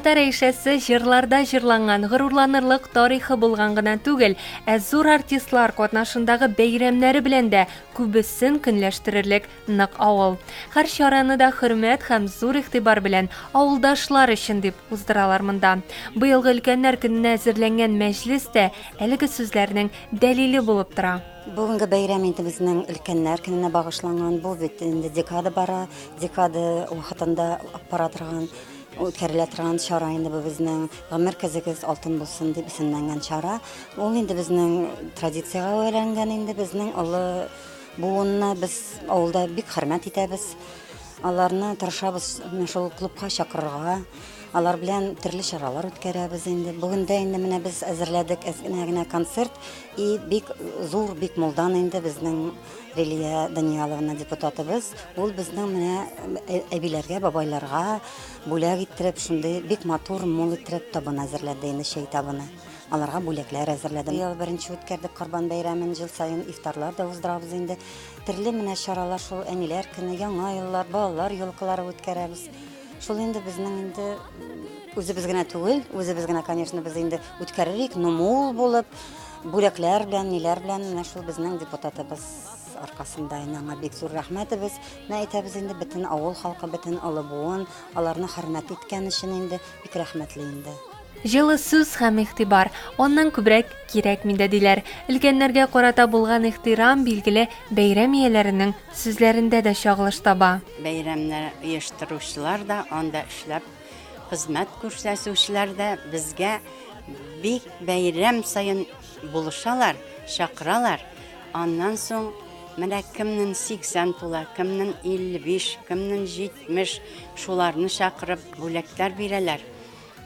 Татар Әйшәсе җырларда җырланган горурланырлык тарихы булган гына түгел, ә зур артистлар катнашындагы бәйрәмнәре белән дә күбесен көнләштерерлек нык авыл. Һәр чараны да хөрмәт һәм зур игътибар белән авылдашлар өчен дип уздыралар монда. Быелгы өлкәннәр көненә әзерләнгән мәҗлес тә әлеге сүзләрнең дәлиле булып тора. Бүгенге бәйрәм инде безнең өлкәннәр көненә багышланган. Бу бит инде декада бара, декада вакытында бара торган, үткәрелә торган чара инде бу безнең Гомер көзегез алтын булсын дип исемләнгән чара. Ул инде безнең традициягә әйләнгән инде безнең олы буынны без авылда бик хөрмәт итәбез. Аларны тырышабыз менә шул клубка чакырырга. Алар белән төрле чаралар үткәрәбез инде. Бүген дә инде менә без әзерләдек әз генә генә концерт и бик зур, бик мулдан инде безнең Лилия Данияловна депутатыбыз, ул безнең менә әбиләргә, бабайларга бүләк иттереп, шундый бик матур, мул иттереп табын әзерләде инде, чәй табыны. Аларга бүләкләр әзерләде. Быел беренче үткәрдек Корбан бәйрәмен, ел саен ифтарлар да уздырабыз инде. Төрле менә чаралар шул әниләр көне, яңа еллар, балалар елкалары үткәрәбез. Шул инде безнең инде үзебез генә түгел, үзебез генә, конечно, без инде үткәрерик, но мул булып, бүләкләр белән, ниләр белән, менә шул безнең депутатыбыз аркасында инде аңа бик зур рәхмәтебез. Менә әйтәбез инде бөтен авыл халкы, бөтен олы буын аларны хөрмәт иткән өчен инде бик рәхмәтле инде. Җылы сүз һәм игътибар, аннан күбрәк кирәкми дә, диләр. Өлкәннәргә карата булган ихтирам, билгеле, бәйрәм ияләренең сүзләрендә дә чагылыш таба. Бәйрәмне оештыручылар да, анда эшләп хезмәт күрсәтүчеләр дә безгә бик бәйрәм саен булышалар, чакыралар. Аннан соң менә кемнең 80 тула, кемнең 55, кемнең 70, шуларны чакырып бүләкләр бирәләр.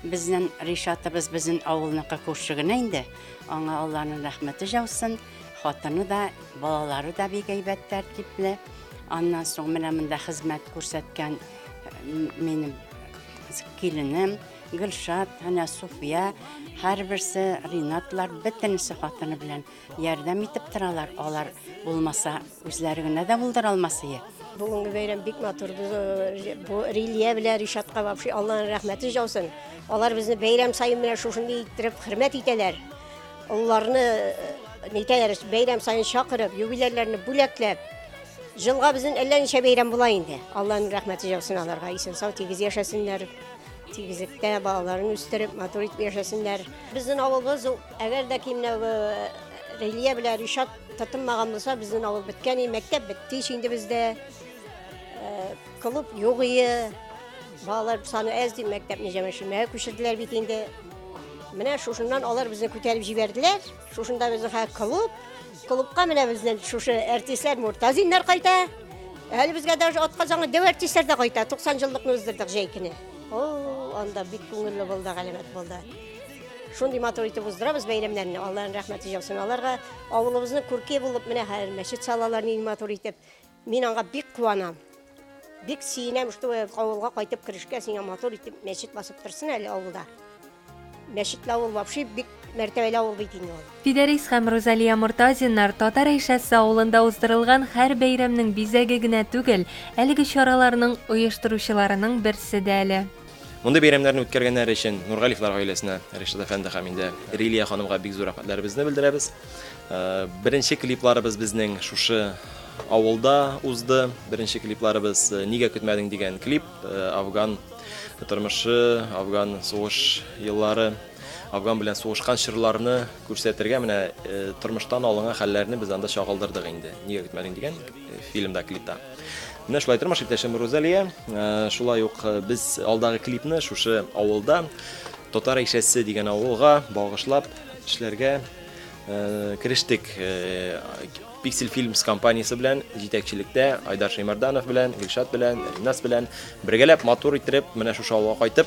Безнең Ришатыбыз безнең авылныкы күрше генә инде. Аңа Алланың рәхмәте җаусын. Хатыны да, балалары да бик әйбәт тәртипле. Аннан соң менә монда хезмәт күрсәткән минем киленем Гөлшат, әнә Суфия, һәрберсе Ренатлар, бөтенесе хатыны белән ярдәм итеп торалар. Алар булмаса, үзләре генә дә булдыра алмас ие. Бүгенге бәйрәм бик матур. Бу Рилия белән Ришатка вообще Алланың рәхмәте яусын. Алар безне бәйрәм саен менә шушындый иттереп хөрмәт итәләр. Олыларны нитәләр, бәйрәм саен чакырып, юбиләрләрне бүләкләп. Җылга безнең әллә ничә бәйрәм була инде. Алланың рәхмәте яусын аларга. Исән сау тигез яшәсеннәр. Тигезлектә балаларын үстереп, матур итеп яшәсеннәр. Безнең авылыбыз, әгәр дә ки менә Рилия белән Ришат тотынмаган булса, безнең авыл беткән, мәктәп бетте ич инде бездә. Клуб юк ие. Балалар саны әз дип мәктәпне Җәмәшимәгә күчерделәр бит инде. Менә шушыннан алар безне күтәреп җибәрделәр. Шушында безнең хәзер клуб. Клубка менә безнең шушы артистлар Муртазиннар кайта. Әле безгә даже атказанган дәү артистлар да кайта. 90 еллыкны уздырдык җәй көне. О, анда бик күңелле булды, галәмәт булды. Шундый матур итеп уздырабыз бәйрәмнәрне. Аллаһның рәхмәте яусын аларга. Авылыбызның күрке булып менә хәзер мәчет салалар нинди матур итеп. Мин аңа бик куанам. Бик сөенәм, что авылга кайтып керешкә сиңа матур итеп мәчет басып торсын әле авылда. Мәчетле авыл вообще бик мәртәбәле авыл бит инде ул. Фидәрис һәм Рузалия Мортазиннар Татар Әйшәсе авылында уздырылган һәр бәйрәмнең бизәге генә түгел, әлеге чараларның оештыручыларының берсе дә әле. Мондый бәйрәмнәрне үткәргәннәре өчен Нургалиевлар гаиләсенә, Ришат әфәнде һәм инде Рилия ханымга бик зур рәхмәтләребезне белдерәбез. Беренче клипларыбыз безнең шушы авылда узды. Беренче клипларыбыз Нигә көтмәдең дигән клип, Афган тормышы, Афган сугыш еллары, Афган белән сугышкан чорларны күрсәтергә менә тормыштан алынган хәлләрне без анда чагылдырдык инде. Нигә көтмәдең дигән фильмда, клипта. Менә шулай тормыш иптәшем Рузалия. Шулай ук без алдагы клипны шушы авылда Татар Әйшәсе дигән авылга багышлап эшләргә керештек. Pixel Films компаниясе белән җитәкчелектә Айдар Шәймәрданов белән, Гөлшат белән, Ринас белән бергәләп матур иттереп менә шушы авылга кайтып,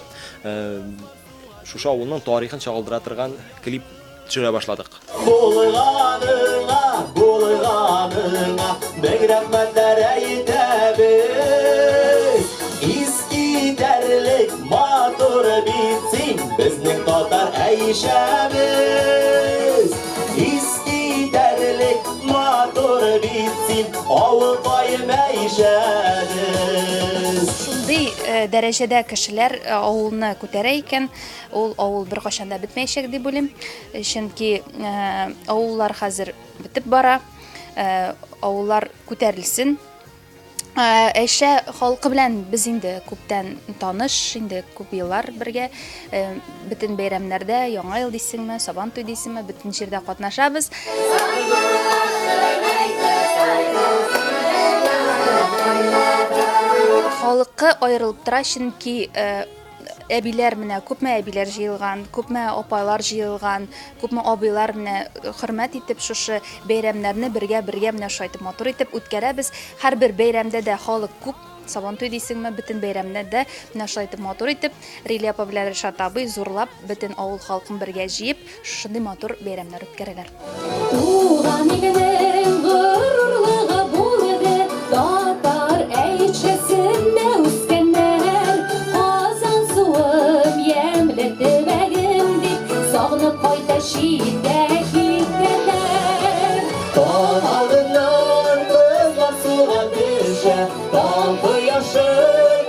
шушы авылның тарихын чагылдыра торган клип төшерә башладык. Булганыңа, булганыңа мең рәхмәтләр әйтәбез. Искитәрлек матур. бит син, безнең татар Әйшәбез. Искитәрлек матур бит син, авылкаем Әйшәбез. Шундый дәрәҗәдә кешеләр авылны күтәрә икән, ул авыл беркайчан да бетмәячәк дип уйлыйм. Чөнки авыллар хәзер бетеп бара, авыллар күтәрелсен. Әйшә халкы белән без инде күптән таныш, инде күп еллар бергә. Бөтен бәйрәмнәрдә, Яңа ел дисеңме, Сабан туй дисеңме, бөтен җирдә катнашабыз. Халыкы аерылып тора, чөнки әбиләр менә күпме әбиләр җыелган, күпме апайлар җыелган, күпме абыйлар менә хөрмәт итеп шушы бәйрәмнәрне бергә-бергә менә шулай итеп матур итеп үткәрәбез. Һәрбер бәйрәмдә дә халык күп, Сабантуй дисеңме, бөтен бәйрәмнәрдә менә шулай итеп матур итеп Рилия апа белән Ришат абый зурлап бөтен авыл халкын бергә җыеп, шушындый матур бәйрәмнәр үткәрәләр. Туган илнең горурлыгы булды, Татар Әйтчәсендә үскәннәр. Казан суым, ямьле төбәгем дип, Сагынып кайта читкә киткәннәр. Таң алдыннан кызлар суга төшә, Таң кояшы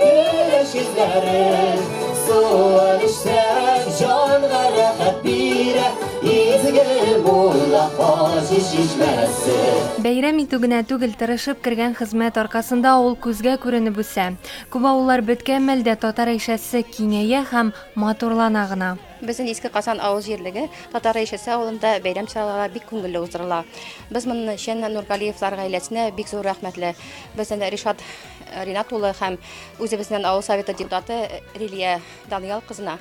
көләч йөзләрен. Суын эчсәң, җанга рәхәт бирә, Изге мулла хаҗи чишмәсе. Бәйрәм итү генә түгел, тырышып кергән хезмәт аркасында авыл күзгә күренеп үсә. Күп авыллар беткән мәлдә Татар Әйшәсе киңәя һәм матурлана гына. Безнең Иске Казан авыл җирлеге Татар Әйшәсе авылында бәйрәм чаралары бик күңелле уздырыла. Без моның өчен Нургалиевлар гаиләсенә бик зур рәхмәтле. Безнең Ришат Ринат улы һәм үзебезнең авыл советы депутаты Рилия Даниял кызына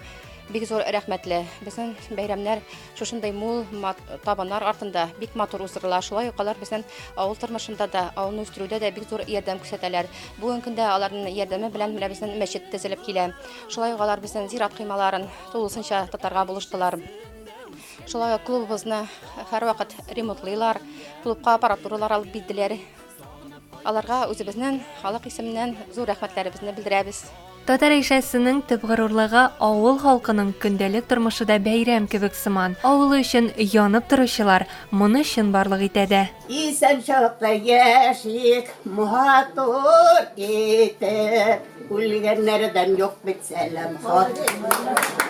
бик зур рәхмәтле. Безнең бәйрәмнәр шушындый мул табыннар артында бик матур уздырыла. Шулай ук алар безнең авыл тормышында да, авылны үстерүдә дә бик зур ярдәм күрсәтәләр. Бүгенге көндә аларның ярдәме белән менә безнең мәчет төзелеп килә. Шулай ук алар безнең зират коймаларын тулысынча тотарга булыштылар. Шулай ук клубыбызны һәрвакыт ремонтлыйлар, клубка аппаратуралар алып бирделәр. Аларга үзебезнең халык исеменнән зур рәхмәтләребезне белдерәбез. Татар Әйшәсенең төп горурлыгы авыл халкының көндәлек тормышы да бәйрәм кебек сыман. Авылы өчен янып торучылар моны чынбарлык итә дә. Исән чакта яшик матур итеп, Үлгәннәрдән юк бит сәлам хат.